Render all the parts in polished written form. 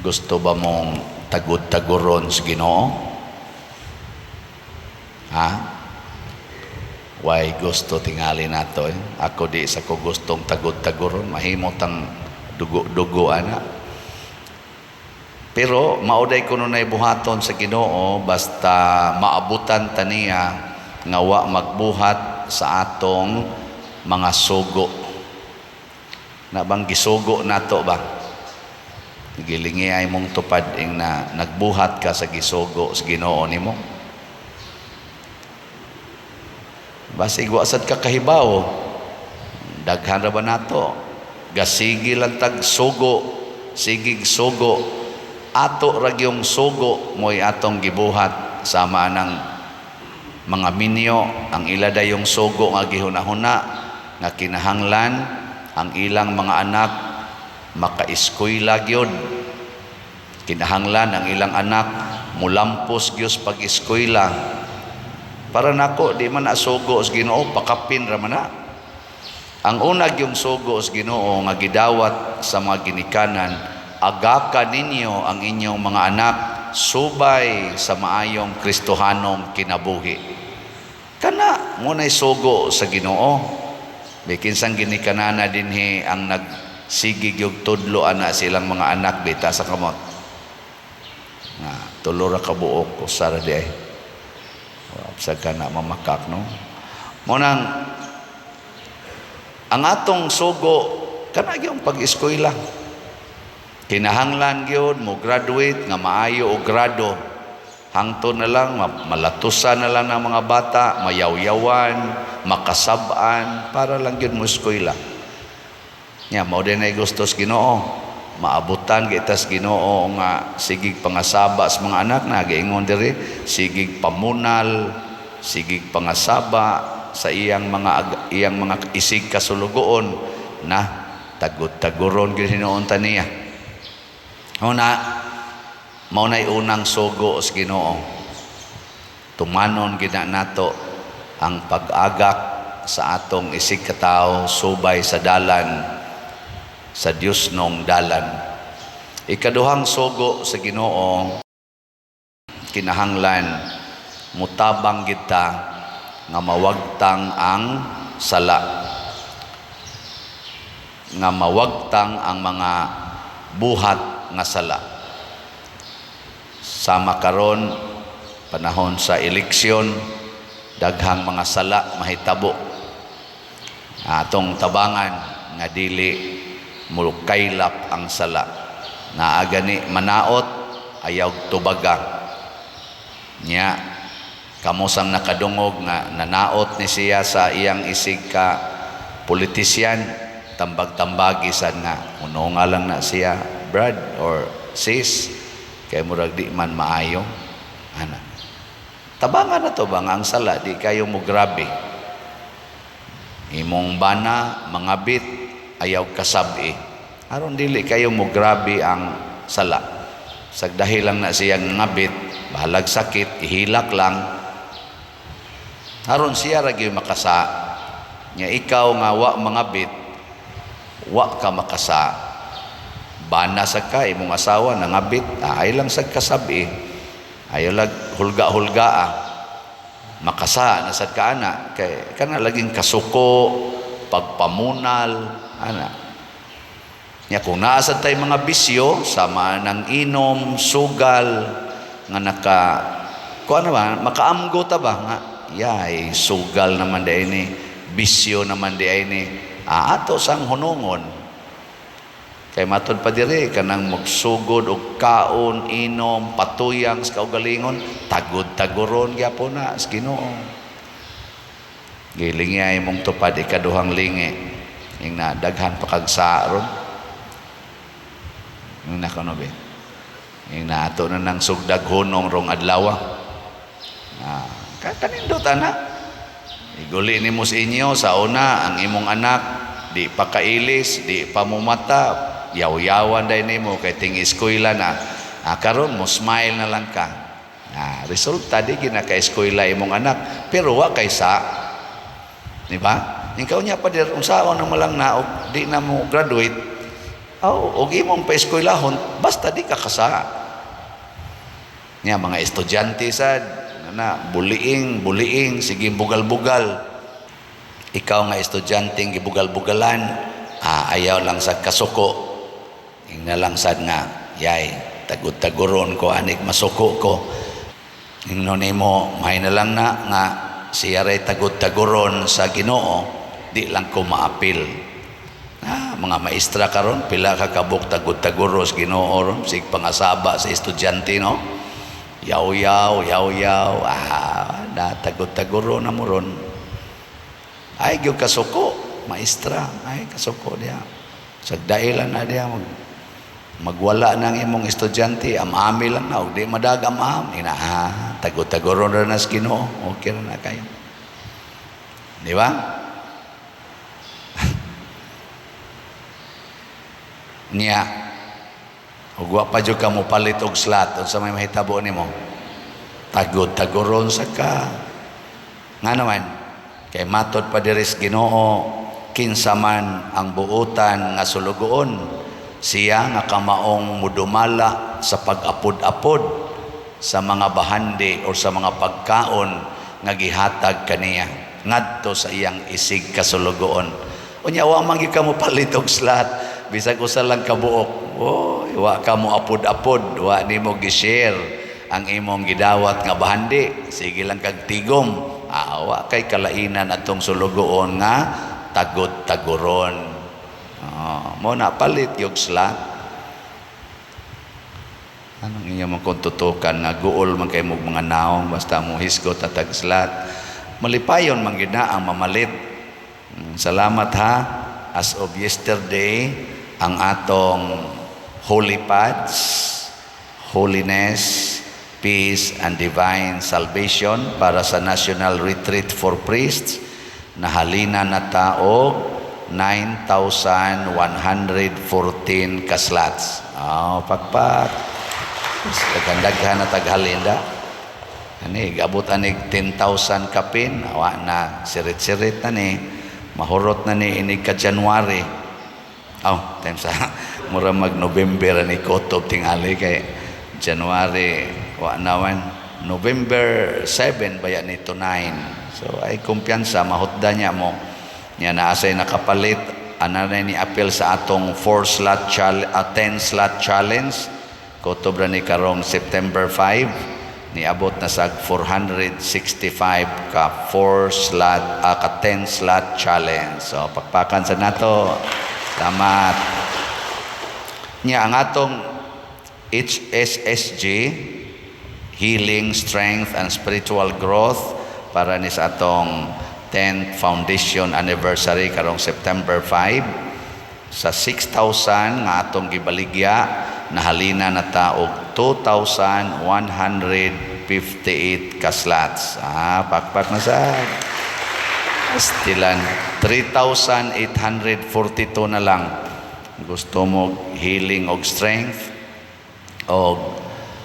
Gusto ba mong tagud-taguron sa Ginoo? Ha? Why gusto tingali nato eh? Ako di sa ko gustong tagud-taguron, mahimo tang dugo-dugo ana. Pero mao day kuno nay buhaton sa Ginoo basta maabutan ta niya nga wa magbuhat sa atong mga sugo. Na bang gisugo nato ba? Gilingi ay mong tupad ing na nagbuhat ka sa gisugo sa Ginoo nimo. Basig wa sad ka kahibaw. Daghan ra ba nato? Gasigi lang tag sugo, sigig sugo. Ato ra gyung sugo mo'y atong gibuhat sama nang mga minyo ang ila dayong sugo nga gihuna-huna nga kinahanglan ang ilang mga anak makaeskwela gyud, kinahanglan ang ilang anak mulampos gyud pag-eskwela. Para nako di man na sugo sa Ginoo, pakapin ra man na. Ang una gyung sugo sa Ginoo nga gidawat sa mga ginikanan, agaka ninyo ang inyong mga anak subay sa maayong Kristohanong kinabuhi. Kana mo nay sugo sa Ginoo. Bikinsang ginikanana dinhi ang nagsigig yung tudlo ana silang mga anak bita sa kamot. Nga tulo ra ka buok usa ra di ay. Sa ka na mamakak no. Mo nang ang atong sugo kana gyung pag-eskwela. Kinahanglan gyud mo graduate nga maayo og grado. Hangtod na lang malatusan na lang ng mga bata, mayawyawan, makasab-an para lang gyud mo eskwela. Nya mao din ay gusto sa Ginoo. Maabutan gitas Ginoo nga sigig pangasaba sa mga anak na giingon diri, sigig pamunal, sigig pangasaba sa iyang mga isig kasulugoon na tagud-taguron gyud hinuon ta niya. Una, mao nay unang sugo sa Ginoo. Tumanon gid na nato ang pag-agak sa atong isig katawo subay sa dalan sa Dios nong dalan. Ikaduhang sugo sa Ginoo, kinahanglan mutabang kita nga mawagtang ang sala, nga mawagtang ang mga buhat nga sala. Sama karon panahon sa eleksyon, daghang mga sala mahitabo. Atong tabangan nga dili mukaylap ang sala. Naa gani manaot ayaw tubaga. Nya kamo sang nakadungog nga nanaot ni siya sa iyang isig ka politisyan, tambag-tambagi sad nga uno nga lang na siya, brad or sis, kay murag di man maayo ana. Tabangan na to ba nga ang sala di kayo mo grabe. Imong bana mangabit, ayaw kasabi aron dili kayo mo grabe ang sala. Sagdahi lang na siyang ngabit, bahalag sakit, ihilak lang aron siya ra gyud makasa. Nya ikaw nga wa mangabit, wa ka makasa. Bana sa ka imong asawa nangabit, ay lang sad kasabi, ayaw lag hulga-hulga ah. Makasa na sad ka ana kay kana laging kasuko, pagpamunal ana. Nya kung naa sad tay mga bisyo sama ng inom, sugal nga naka kuan ba, makaamgo ta ba nga yay sugal naman di ni, bisyo naman di ay ni, ato sang hunungon. Kay matud pa diri kanang magsugod og kaon, inom, patuyang sa kaugalingon, tagod-taguron gyapon na sa Ginoo. Gilingi ay mong tupad ikaduhang lingi. Ing na daghan pa kag ron. Ing na kano be. Ing na ato na nang sugdag hunong rong adlaw. Ah, kanindot ana. Iguli nimo sa inyo sa una ang imong anak di pa kailis, di pa mumata, yaw-yawan day nimo kay ting eskwela na. Ah, karon mo smile na lang ka. Ah, resulta di ginaka-eskwela imong anak pero wa kay sa. Di ba? Ikaw niya pa dir unsaon na mo lang na og di na mo graduate. Oh, og imong paeskwelahon basta di ka kasa. Nya mga estudyante sad na buliing buliing, sige bugal-bugal. Ikaw nga estudyante gibugal-bugalan, ayaw lang sa kasuko. Ingna lang sad nga, "Yay, tagud-taguron ko anik masuko ko." Ingnon nimo, may na lang na nga siya ray tagud-taguron sa Ginoo, di lang ko maapil. Mga maestra karon, pila ka kabuk tagud-taguro sa Ginoo ron, sig pangasaba sa estudyante, no? Yaw-yaw, yaw-yaw, na tagud-taguro na mo ron. Ay, gyud kasuko, maestra, ay kasuko diya. Sagdailan na diya, magwala ng imong estudyante, am-ami lang na, ug di madag am-am, ina, tagud-taguro na na sa Ginoo, okay na na kayo. Di ba? Niya, ug wa pa jud ka mo palit og slot, unsa may mahitabo nimo? Tagod-taguron sa ka. Nga naman, kay matod pa diri sa Ginoo, kinsa man ang buotan nga sulugoon, siya nga kamaong mudumala sa pag-apod-apod sa mga bahandi o sa mga pagkaon nga gihatag kaniya ngadto sa iyang isig kasulugoon. Unya wa man gyud ka mo palit og slot bisag usa lang ka buok. Oh, wa ka mo apod-apod, wa nimo gi-share ang imong gidawat nga bahandi, sige lang kag tigom. Wa kay kalainan atong sulugoon nga tagod-taguron. Oh, mo na palit yung slot. Anong inyo man kung tutukan nga guol man kay mog mga naong basta mo hisgot at tag slot. Malipayon man gid na ang mamalit. Salamat ha. As of yesterday, ang atong Holy Pads, Holiness, Peace and Divine Salvation para sa National Retreat for Priests, nahalina na ta og 9,114 ka slots. Oh, pakpak. Daghan-daghan na taghalinda. Ani, gabot anig 10,000 kapin, awa na sirit-sirit na ni, mahurot na ni inig ka January. Oh, time sa mura mag November ani kutob tingali kay January wa naman, November 7 baya ni to 9. So ay kumpiyansa mahutda niya mo. Nya naasay nakapalit ana na ni appeal sa atong 4 slot 10 slot challenge. Kutob ra ni karong September 5 niabot na sa 465 ka 4 slot ka 10 slot challenge. So pakpakan sa nato. Salamat. Nya ang atong HSSG, Healing, Strength and Spiritual Growth, para ni sa atong 10th Foundation Anniversary karong September 5, sa 6,000 nga atong gibaligya, nahalina na ta og 2,158 ka slots. Pakpak na sad. Pastilan 3,842 na lang. Gusto mo healing og strength og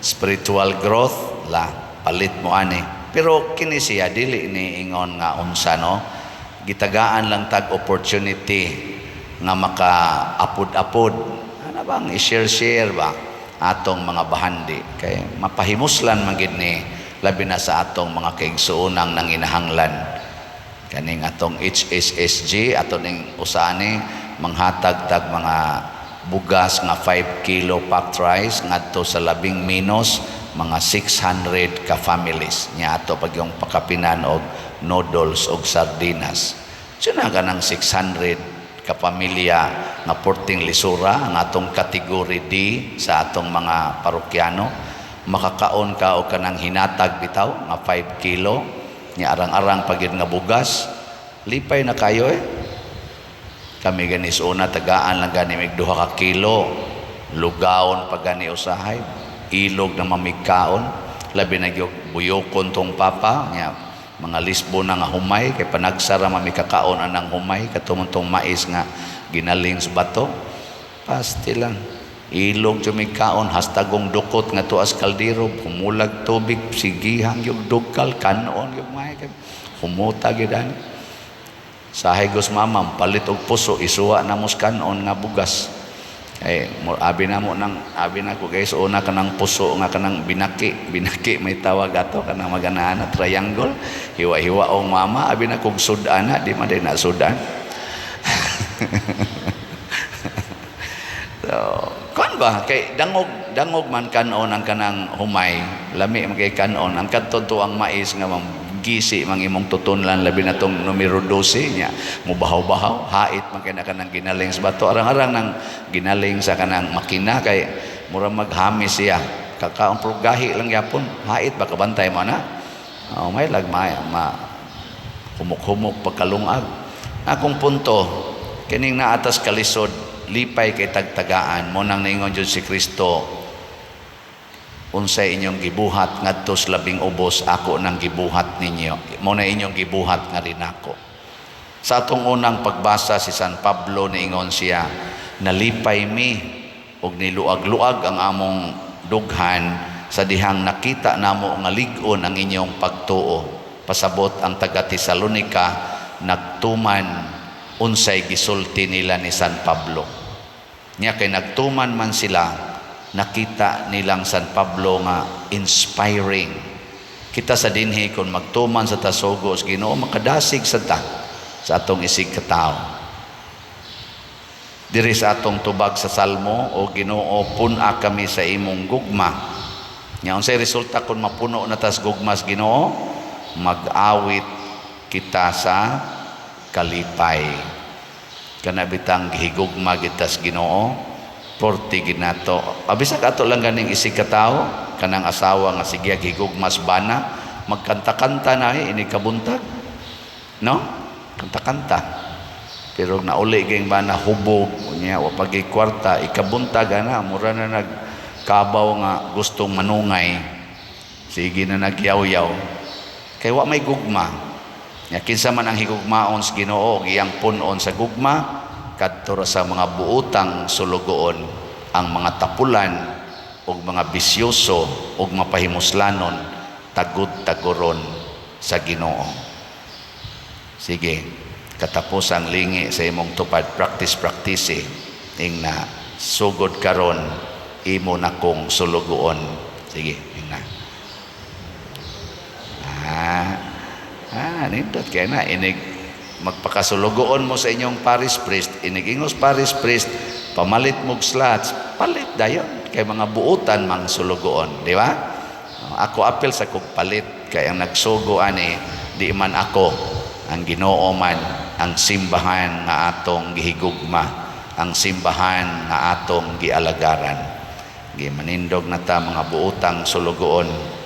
spiritual growth, la palit mo ani. Pero kini siya dili ni ingon nga unsa, no, gitagaan lang tag opportunity nga maka-apod-apod, ana bang i-share-share ba atong mga bahandi kay mapahimuslan man gid ni, labi na sa atong mga kaigsuonang nanginahanglan. Kaning atong HSSG ato ning usani manghatag tag mga bugas nga 5 kilo packed rice ngadto sa labing menos mga 600 ka families. Nya ato pag yung pakapinan og noodles og sardinas. So na kanang 600 ka pamilya nga porting lisura ang atong category D sa atong mga parokyano, makakaon ka og kanang hinatag bitaw nga 5 kilo nya arang-arang pagid nga bugas, lipay na kayo eh. Kami gani sa una tagaan lang gani mig 2 ka kilo, lugawon pa gani usahay, ilog na mamigkaon, labi na gyud buyokon tong papa nya mga lisbo na nga humay kay panagsara mamikakaon anang humay katumong tong mais nga ginaling sa bato. Pasti lang ilog jumikaon hastagong dukot nga tuas kaldero, humulag tubig, sigihang yung dugkal kanon yung may humuta gid ani. Sahay gus mamam palit og puso, isuwa na mos kanon nga bugas. Kay mo abi na mo nang abi na ko, guys, una kanang puso nga kanang binaki, binaki may tawag ato, kanang maganahan na triangle, hiwa-hiwa ong mama, abi na kog sudan na, di man din na sudan. So, kuan ba kay dangog dangog man kanon ang kanang humay, lami man kay kanon ang kadto to ang mais nga gisi mang imong tutunlan, labi na tong numero 12 nya mubahaw-bahaw, hait man kay na kanang ginaling sa bato, arang-arang nang ginaling sa kanang makina kay mura maghamis siya kakaon, pero gahi lang yapon, hait ba, kabantay mo na. Oh, may lag ma, ma humok-humok pagkalungag. Akong punto, kining naatas kalisod, lipay kay tagtagaan mo nang ningon jud si Kristo, "Unsay inyong gibuhat ngadto sa labing ubos, ako nang gibuhat ninyo, mo na inyong gibuhat nga rin ako." Sa atong unang pagbasa, si San Pablo niingon siya, "Nalipay mi og niluag-luag ang among dughan sa dihang nakita namo nga lig-on ang inyong pagtuo." Pasabot ang taga Tesalonika nagtuman unsay gisulti nila ni San Pablo. Nya kay nagtuman man sila, nakita nilang San Pablo nga inspiring. Kita sa dinhi, kung magtuman sa tasugo sa Ginoo, makadasig sa ta sa atong isig katawo. Diri sa atong tubag sa Salmo, "O Ginoo, pun-a kami sa imong gugma." Nya unsay resulta kung mapuno na tas gugma sa Ginoo? Mag-awit kita sa kalipay. Kana bitang gihigugma kita sa Ginoo, porti ginato. Abisag ato lang ganing isig katawo, kanang asawa nga sige gihigugma sa bana, magkanta-kanta na eh, ini kabuntag. No? Kanta-kanta. Pero nauli ging bana hubog, unya wa pagi kwarta, ikabuntag ana, mura na nagkabaw nga gustong manungay. Sige na nagyaw-yaw. Kay wa may gugma. Nya kinsa man ang higugmaon sa Ginoo, iyang pun-on sa gugma, kadto ra sa mga buotang sulugoon, ang mga tapulan ug mga bisyoso ug mapahimuslanon, tagud-taguron sa Ginoo. Sige, katapos ang lingi sa imong tupad, practice practice ing na, "Sugod karon, imo na kong sulugoon." Sige, ing na. Ah, nindot kay na inig magpakasulugoon mo sa inyong parish priest, inig ingos parish priest, pamalit mog slots, palit dayon kay mga buutan mang sulugoon, di ba? Ako apil sa kog palit kay ang nagsugo ani di man ako, ang Ginoo man, ang simbahan nga atong gihigugma, ang simbahan nga atong gialagaran. Gimanindog na ta mga buutang sulugoon.